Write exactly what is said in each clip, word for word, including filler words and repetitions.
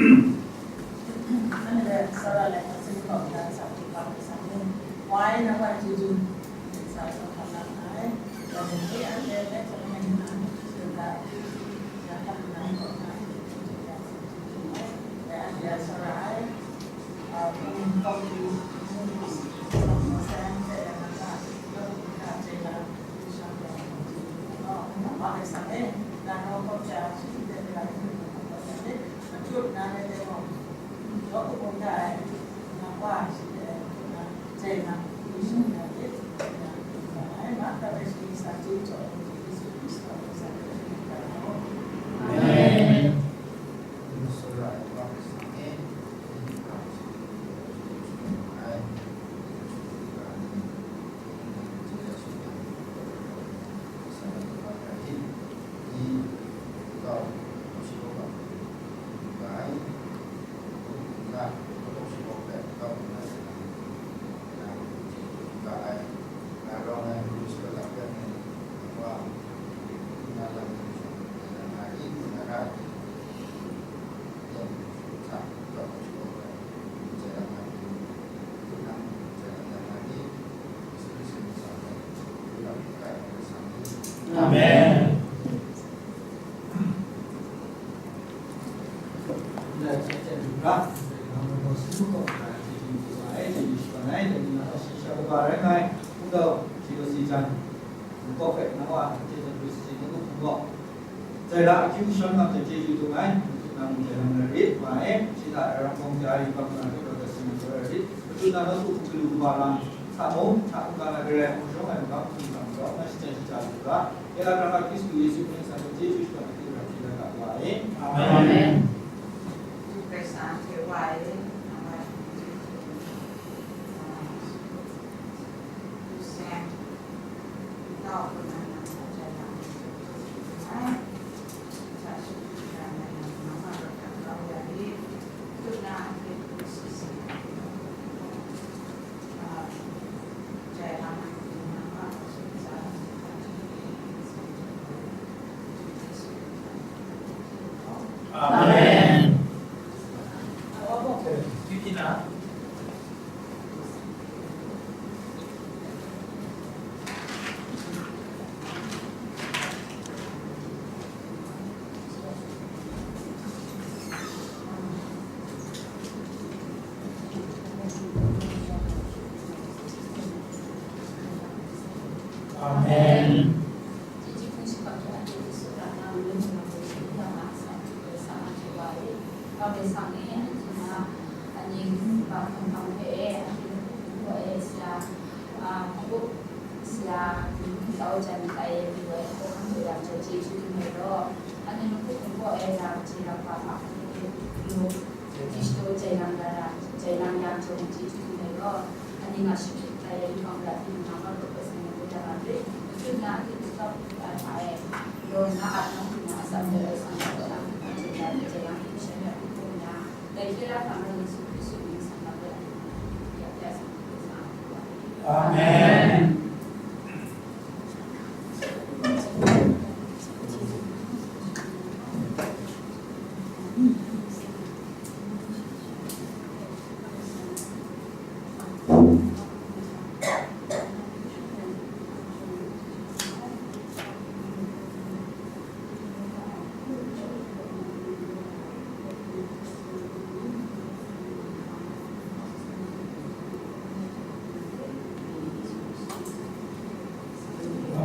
Amen. Jai la akyu shan lam hte chyeju dum ai, nang jai lam rai rit, wa e, shi hta rang bawng ja ri bang na rit, rau da sin na rai rit, matu na nawku hku galu kaba lam, sa mung, hta hkungga na garai hkungshawng ai magam hkungga majaw, na shajan shaja lu ga, ya la grang ga Hkristu Yesu hpe sa hte chyeju shakawn ai hte rau hkye la ga wa e. Amen. Karai Kasang hte wa e, nang wa e. Amen. Amen.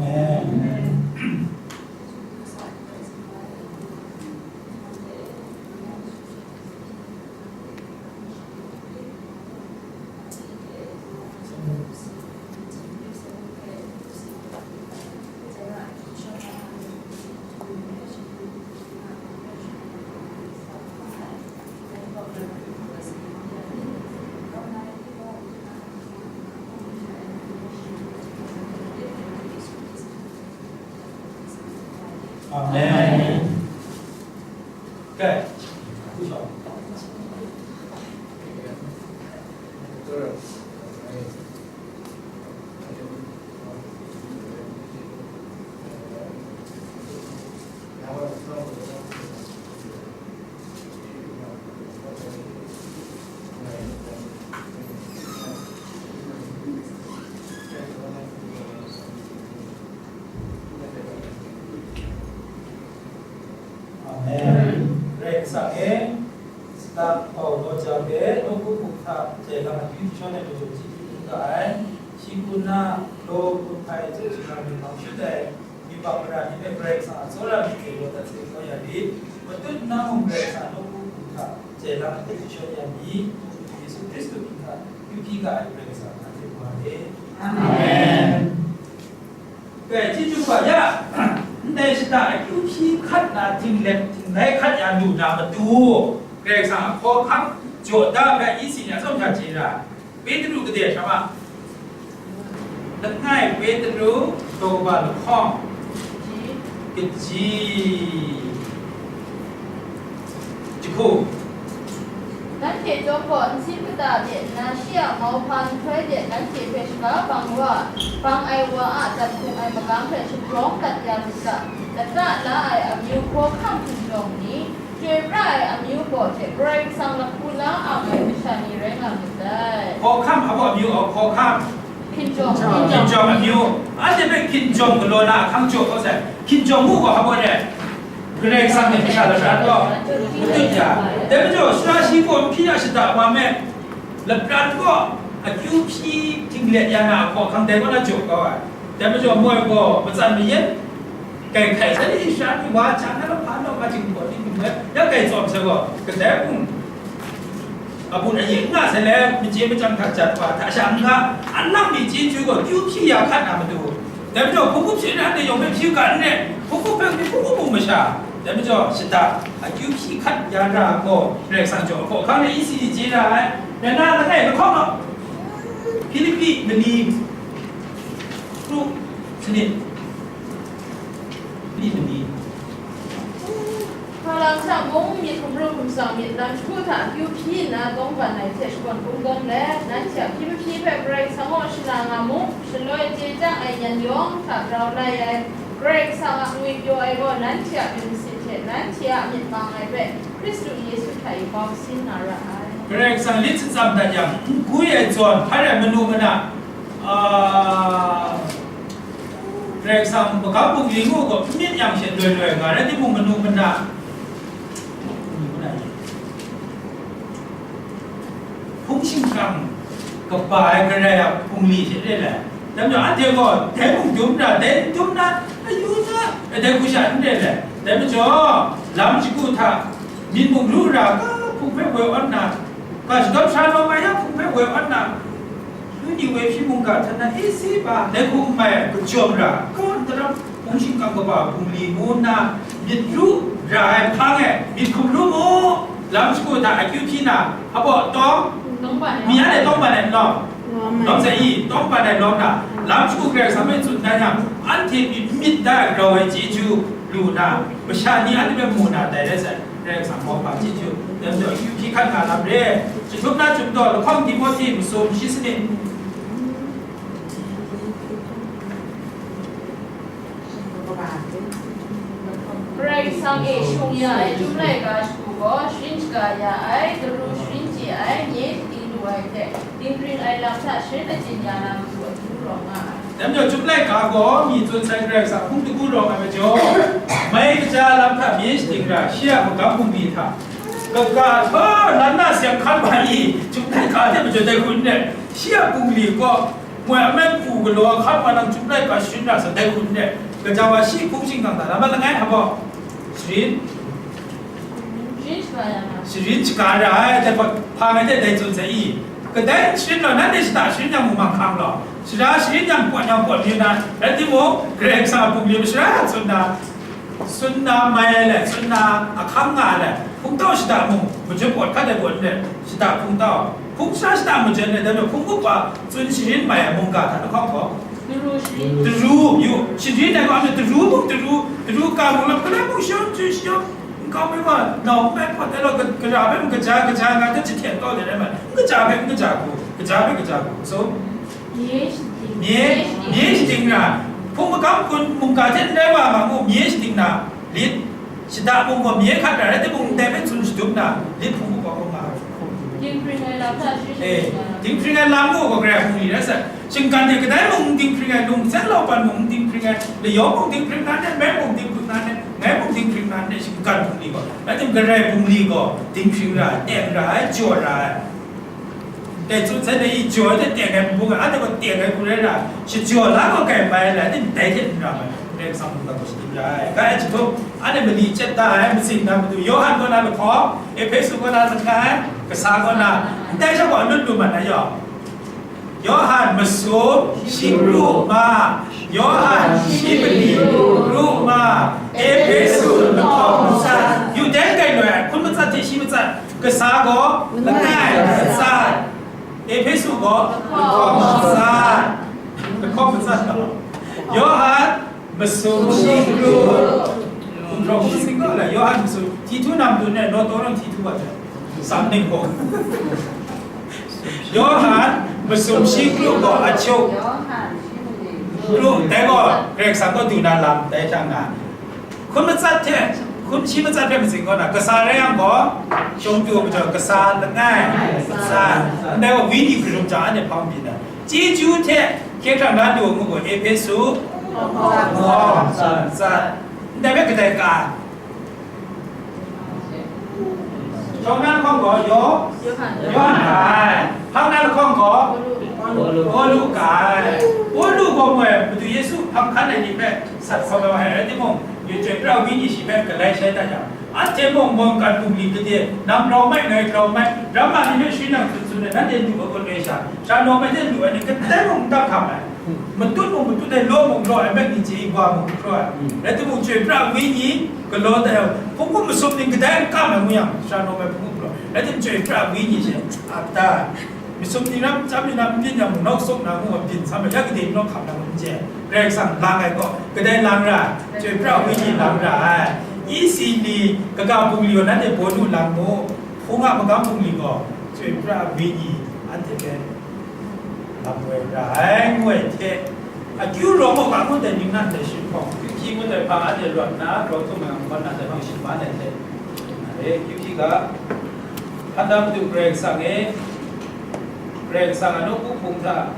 Amen. Amen. Okay. Lam hpau law jang de, nawku hku hta jai lam akyu jashawn ai majaw chyeju hkrum ga ai, shi hku na law hku htai hte shaga myit hpang shut ai, myit bak mara ni hpe Karai Kasang a tsawra myit dai law dat sai kau ya rit, matut nna mung Karai Kasang nawku hku hta jai lam akyu jashawn ya mi, Yesu Hkristu mying hta akyu hpyi ga ai Karai Kasang anhte wa e. Amen. Dai chyeju hpa ya, ndai shata akyu hpyi hkat na, tinglet tingbai hkat ya lu na matu, Karai Kasang a hkawhkam jaw da ai isi ni a tsawm hta chye ra. Petru gade hkra ma, langai Petru daw kaba lahkawng kaji jahku. Nanhte chyawm gaw nsin kata de nna shi a mauhpa nhtoi de nanhte hpe shaga bang wa, bang ai wa a dat hkrung ai magam hpe shabrawng dat ya mu ga, lata la ai amyu hkawhkam hkinjawng ni, chyoi pra ai amyu gaw hte Karai Kasang lahku la ang ai masha ni rai nga myit dai. Hkawhkam, a baw amyu gaw hkawhkam. Hkinjawng. Hkinjawng amyu. Anhte hpe hkinjawng galaw na ahkang jaw kau sai. Hkinjawng mu gaw hpa baw re? Karai Kasang hte masha lapran gaw matut ya. Dai majaw, sara shi gaw n hpyi na shata wa me, lapran gaw akyu hpyi tinglet ya na a hkawhkam dai kaw na jaw kau ai. Dai majaw, moi gaw matsan mayan, kai hkai sai, Israel ni wa jang na lahpa nau ma jinggaw ni hkum rai, ya kai tsawm sai gaw, kadai mung, a bun a ying nga sai le, machye machyang hta jat wa hta sha n nga, a nang myit chyeju gaw kyu hpyi ya hkat na matu. Dai majaw, hpung hkup sharin anhte yawng hpe hpyi ga n re, hpung hkup hpe hpung hkup mung masha. Dai majaw, shata akyu hpyi hkat ya ra gaw, Karai Kasang jaw hkawhkam rai isi ni chye ra ai. Rai na, langai lahkawng gaw, Hpilipi mali, kru sanit. Hpilipi mali. Hkalam hta mung, myit hkum ru hkum tsang myit lam jahku hta akyu hpyi nna, tawngban ai hte shakawn kungdawn let, nanhte a hpyi mahpyi hpe Karai Kasang gaw shana nga mu, shaloi chye chyang ai yan yawng hta grau lai ai, Karai Kasang a ngwipyaw ai gaw nanhte a myit masin hte nanhte a myit mang ai hpe Hkristu Yesu hta e bau sin na ra ai. Karai Kasang lit shatsam dat yang, n gwi ai zawn, hpa rai manu mana, a, Karai Kasang magam bungli ngu gaw, n myit yang she loi loi nga, rai timung, manu mana, hpung shingkang kaba ai Karai a bungli she re ai. Dai majaw, anhte gaw dai mung dum na, dai n dum na, ayu na, dai hku sha n re ai. Dai majaw, lam shagu hta myit mung ru ra, ga hpung hpe woi awn na, ga shadawn sha lawm ai ya hpung hpe woi awn na, Yu ni woi hpyi mungga hta na isi ba, dai hku n mai ai, kajawm ra, kaw ntaram hpung shingkang kaba bungli ngu nna myit ru ra ai hpang e, myit hkum ru mu, lam shagu hta akyu hpyi na, hpa baw tawng, mi anhte tawng ban ai n lawm? Lawm sai i, tawng ban ai lawm na, lam shagu Karai Kasang hpe tsun dan yang, anhte myit myit da ai grau ai chyeju lu na, masha ni anhte hpe mu na, dai rai sai. Karai Kasang mauhpa chyeju, dai majaw akyu hpyi hkat nga lam re. Jahtum na Chyum daw, lahkawng Timohti masum shi sanit. Karai Kasang e shung ya ai Chyum laika shagu gaw, sharin shaga ya ai, daru sharin chye ai, nye shating lu ai hte, dinghpring ai lam hta sharin achyin ya na matu akyu rawng nga ai. Dai majaw, Chyum laika gaw mi tsun sai, Karai Kasang hpung dagu rawng ai majaw, mai kaja lam hta mye shating ra, shi a magam bungli hta, kaga hta, nan na seng hkan wa i, Chyum laika hte majaw dai hku n rai, shi a bungli gaw, moi amen pu galaw hkan wa nang Chyum laika sharin ra sa dai hku n rai, kaja wa shi hpung shingkang hta lam a langai hpa gaw, sharin, sharin shaga ra ai, dai hpa, hpa ngai hte dai tsun sai i, kadai n sharin law, nanhte shata sharin yang mung mahkang law, shara sharin yang pawt yang pawt yu na, rai timung, Karai Kasang a bungli mashara tsun na, tsun na mai ai le, tsun na ahkang nga ai le, hpungtau shata mung, majun pawt hkat ai pawt n rai, shata hpungtau, hpung shara shata majun rai, dai majaw hpung up wa tsun sharin mai ai mungga hta lahkawng gaw, Daru sharin. Daru, yu, sharin ai gaw, daru mung daru, daru ka mung lam, galai mung shayawng, chyu shayawng, nkau hpe gaw, nau hpe gaw, dai law, ka-, kara hpe mung kaja, kaja nga, dai jahten kau de rai ma, n kaja hpe n kaja hku, kaja hpe kaja hku, so, Mye shating. Mye, mye shating ra, hpung magam kun mungga hte n rai wa ma ngu, mye shating na, lit, shata mung gaw mye hkat ra, rai timung, ndai hpe tsun shadum na, lit hpung hku gaw nga ai. Dinghpring ai lam hta sharin Eh, shaga. Dinghpring ai lam gaw, gaw Karai a bungli rai sai. Shinggan de kadai mung n dinghpring ai, lungsen lauban mung n dinghpring ai, layawng mung dinghpring na ne, ngai mung dinghpring na ne, ngai mung Dinghpring na ndai shinggan bungli gaw, rai timung, Karai bungli gaw dinghpring ra ai, teng ra ai, jaw ra ai. Dai hte hte dai i jaw ai hte teng ai bung ai, anhte gaw teng ai hku rai ra ai, shajaw la gaw kai mai ai, rai timung, dai hte n ra ai, Karai Kasang mungga gaw shadim ra ai. Ga ai jahtum, anhte mali chyet da ai, matsing na matu, Yawhan kaw na lahkawng, Ehpesu kaw na langai, kasa kaw na, ndai sha gaw alut lu mat na yaw. Yawhan masum shi kru ma, Yawhan shi mali kru ma, Ehpesu lahkawng matsat, yu dai kai loi ai, hkun matsat hte shi matsat, kasa gaw langai matsat, Ehpesu gaw lahkawng matsat, lahkawng matsat gaw, Yawhan masum shi kru. Gumhpraw hkum sing gaw la, Yawhan masum, Titu na matu e, naw taw rawng Titu wa hte, sam ning gaw. Yawhan masum shi kru gaw, achuk kru, dai gaw Karai Kasang kaw du na lam, dai hta na. Hkun matsat hte, hkun shi matsat hpe matsing gaw na, kasa rai yang gaw, shawng tu majaw, kasa langai matsat. Ndai gaw, wenyi hkrum jang, anhte hpang byin ai. Chyeju hte hkye hkrang la du ngu gaw, Ehpesu, matsat. Ndai hpe kadai ka ai? Shawng na lahkawng gaw, Yaw-, Yawhan. Yawhan ka ai. Hpang na lahkawng gaw, Pawlu. Pawlu ka ai. Pawlu gaw moi, Madu Yesu hpang hkan ai ni hpe sat hkawm ai wa ai, rai timung, Chyoi Pra Wenyi shi hpe galai shai dat yang, anhte mung mungkan bungli gade, nang grau mai, ngai grau mai, ramma ni hpe shwi nang tsun tsun ai, nanhte lu ai gaw loi sha, sha nawng ai hte lu ai ni kadai mung n dang hkam ai. Matut mung matut ai, law mung law ai, mek ni chye ai, wa mung hkraw ai. Mm. Rai timung, Chyoi Pra Wenyi galaw tai ai, hpung hkum masum ning kadai n kam ai ngu yang, sha nawng ai hpung hkum galaw. Rai timung, Chyoi Pra Wenyi she ap ta ai. Masum ni ram, chyam ni ram, n byin yang mung, nawk suk na ngu, byin sam ai, ya gade nawk hkam na ngu n chye ai. Karai Kasang lang ai gaw, kadai lang ra ai, Chyoi Pra Wenyi lang ra ai. Isi ni kaga bungli gaw nanhte baw nu lang mu, hpung a magam bungli gaw, Chyoi Pra Wenyi anhte hpe lam woi ra ai, ngu ai hte, akyu rawng u ga ngut ai ning nan dai shi hpawng, kyu hpyi ngut ai hpa anhte rawt nna, grau htum ai hkawm na dai hpang shi man ai hte, na re, kyu hpyi ga, hpan na Madu Karai Kasang e, Karai Kasang a nawku hpung hta,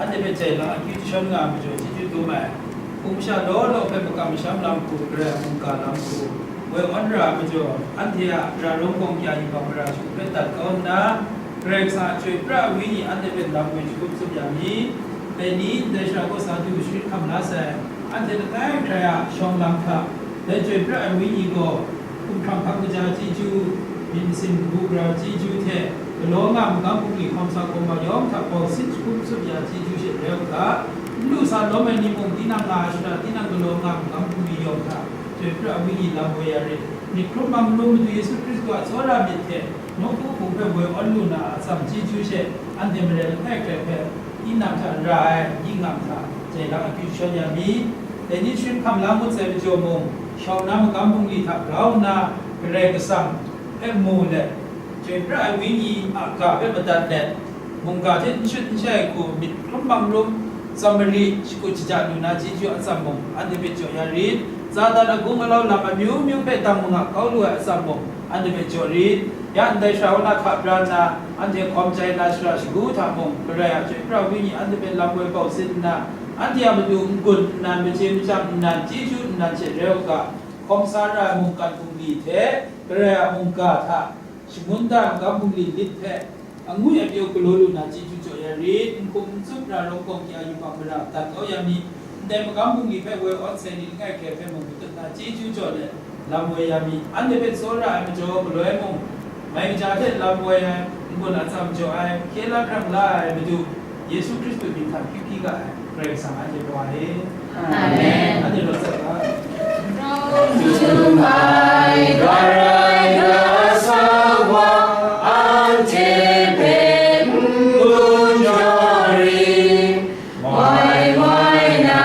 anhte hpe jai lang akyu jashawn nga ai majaw, chyeju dum ai, hpung masha law law hpe makam masham lam hku, Karai a mungga lam hku, woi awn ra ai majaw, anhte a ra rawng gawng kya yubak mara shagu hpe dat kau nna, Karai Kasang a Chyoi Pra Wenyi anhte hpe lam woi shagup tsup ya mi, dai ni ndai shara kaw sa du sharin hkam la sai, anhte langai hkrai a shawng lam hta, dai Chyoi Pra ai Wenyi gaw, hkumhkrang hpang kaja chyeju, myit masin kabu gara chyeju hte, galaw nga ai magam bungli hkawm sa hkawm wa yawng hta bau sit shagup tsup ya chyeju she rai u ga, n lu sa lawm ai ni mung, tinang nga ai shara, tinang galaw nga ai magam bungli yawng hta, Chyoi Pra Wenyi lam woi ya rit. Myit hkrum mang lum Madu Yesu Hkristu a tsawra myit hte, nawku hpung hpe woi awn lu na a atsam chyeju she, anhte maren langai hkrai hpe, tinang hta ra ai, ying ngam hta, jai lang akyu jashawn ya mi, dai ni sharin hkam la ngut sai majaw mung, shawng na magam bungli hta grau nna, Karai Kasang hpe mu let, Chyoi Pra ai Wenyi a ga hpe madat let, mungga hte n shut n shai ai hku myit hkrum mang lum, Samari shakut shaja lu na chyeju atsam mung, anhte hpe jaw ya rit. Satan a gung alau lam amyu myu hpe dang manga kau lu ai atsam mung, anhte hpe jaw rit. Ya ndai shara kaw na hka bra nna, anhte hkawm chye na shara shagu hta mung, Karai a Chyoi Pra Wenyi anhte hpe lam woi bau sit nna, anhte a matu n-gun nnan, machye machyang nnan, chyeju nnan she rai u ga, hkawm sa ra ai mungkan bungli hte Karai a mungga hta shangun da ai magam bungli lit hpe, angwi apyaw galaw lu na chyeju jaw ya rit, n hkum n tsup ra rawng gawng kya yubak mara dat kau ya mi, ndai magam bungli hpe woi awn sai ni langai hkrai hpe mung matut na chyeju jaw let, lam woi ya mi, anhte hpe tsawra ai majaw galoi mung, mai kaja hte lam woi ai, n-gun atsam jaw ai, hkye la hkrang la ai Madu Yesu Hkristu mying hta kyu hpyi ga ai Karai Kasang anhte Wa e. Amen. Anhte rawt tsat ga. Hkrum ai Karai Kasang wa, anhte hpe n-gun jaw rit, moi moi na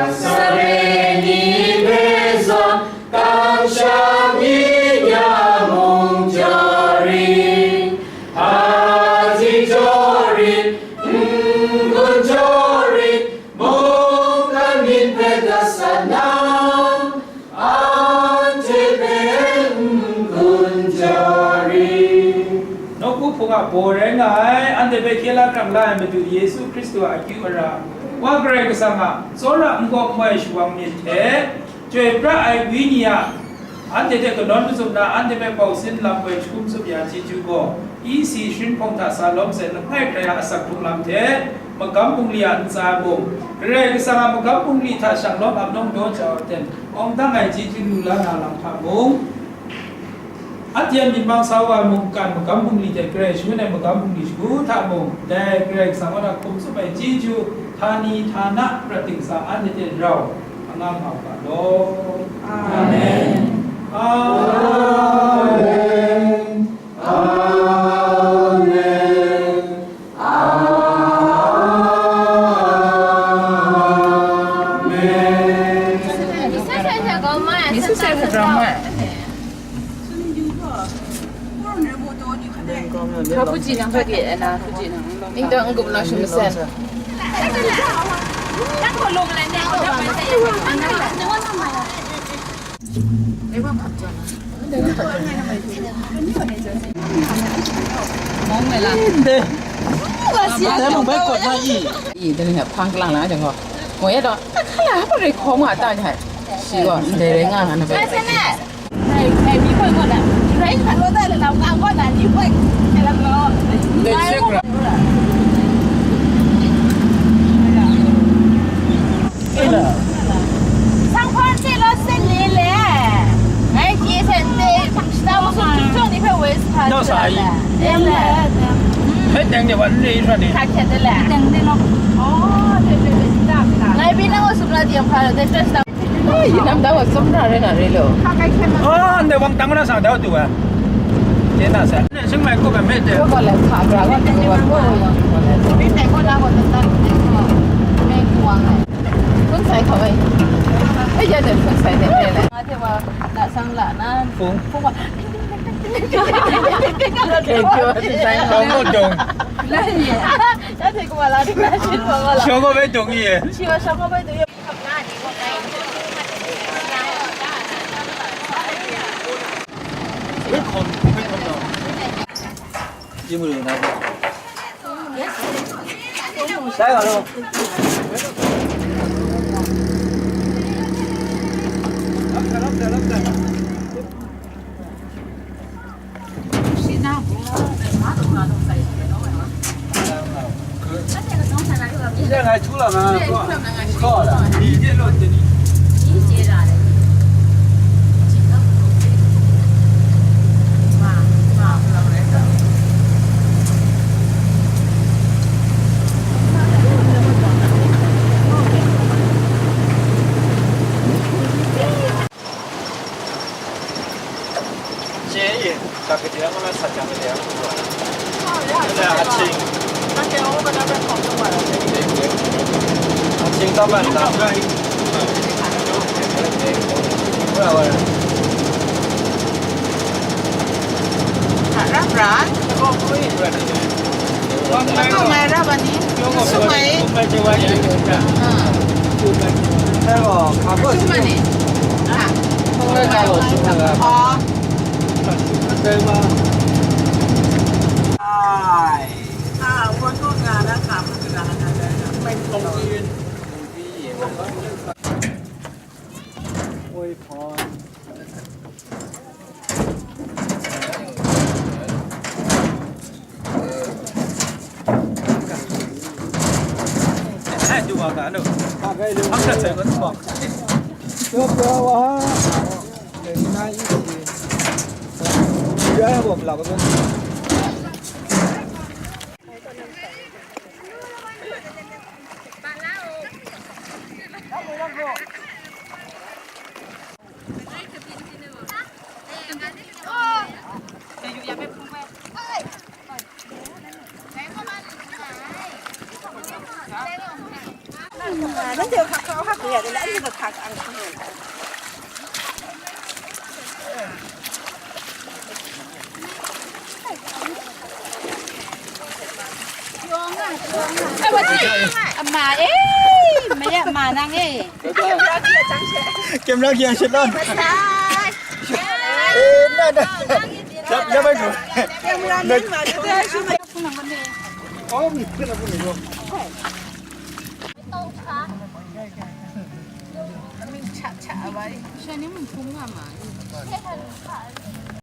sape ni hpe zawn, kamsham ni ya mung jaw rit, hpaji jaw rit, n-gun jaw rit, mungkan myit hpe dat sa na, anhte hpe n-gun jaw rit. Nawku hpung a baw rai nga ai, anhte hpe hkye la hkrang la ai Madu Yesu Hkristu a akyu ara, Wa Karai Kasang a tsawra n-gaw n-moi shawang myit hte, Chyoi Pra ai Wenyi a Anhte hte kanawn mazum na, anhte hpe pau sin lam woi jahkum tsup ya ai chyeju gaw, E C sharin hpawng hta sa lawm sai langai hkrai a asak hkrung lam hte, magam bungli a ntsa mung, Karai Kasang a magam bungli hta shanglawm ap nawng daw jau ai ten, awng dang ai chyeju lu la na lam hta mung, anhte a myit mang sa wa ai mungkan magam bungli hte Karai shangun ai magam bungli shagu hta mung, dai Karai Kasang kaw na hkum tsup ai chyeju, htani htana prat ting sa anhte hte rau, anga nga u ga law. Amen. Amen. Amen. Amen. Amen. 你是谁？你是谁？ 他不给呢，他给呢，不给呢。应当我们老师们噻。Dai mung bai kawt na i. I, dai ni hpang kalang lang jang gaw. Ngoi ya dawng, a hkala hpa rai hkawm nga ta ni hai. Shi gaw, ndai rai nga nga na bai. Sanghkawng hte la sin ni le? Ngai hkye hte nte shata masum chyum chyawm ni hpe woi sa hpa. Nau sa ai. Hpe teng de wan re shwa ni. Hka hkyen de le. Teng de no. Oh, hpe hpe hpe shata hpe la. Ngai pyi nang a sum la di yang hpa la de dress la. Ai, yinam da wa sum ra re na re lo. Hka kai hkyen ma. Oh, nde wang tang na sa da tu wa. Tena sa. Ne sing mai ko ba me te. Ko ba la hka gra wa tu wa ko. Ni te ko la ko ta ta. Me ko wa. Kun sai ko ai. Ai ya de kun sai de de le. Nga te wa la sang la na. Fung. Fung wa. Thank you. Dong mo dong. La ye. Ya te ko wa la di na shi ko wa la. Shong ko bai dong ye. Shi wa shong ko bai dong ye. Che e, ka kade ang na sa jang kade ang. Ala aching. Aching ta ban ta. Wala wala. Rap ran. Ko ngai rap ani. Sumai. Sumai. Oh. Ai. Ah, 我做啥了？他不知道，他在那卖东西。 Ama e, maya ma nang e. Camera kiang shet lon. Eh, na, na. Yap, yap ai tu. Sha ni mung hpung nga ma.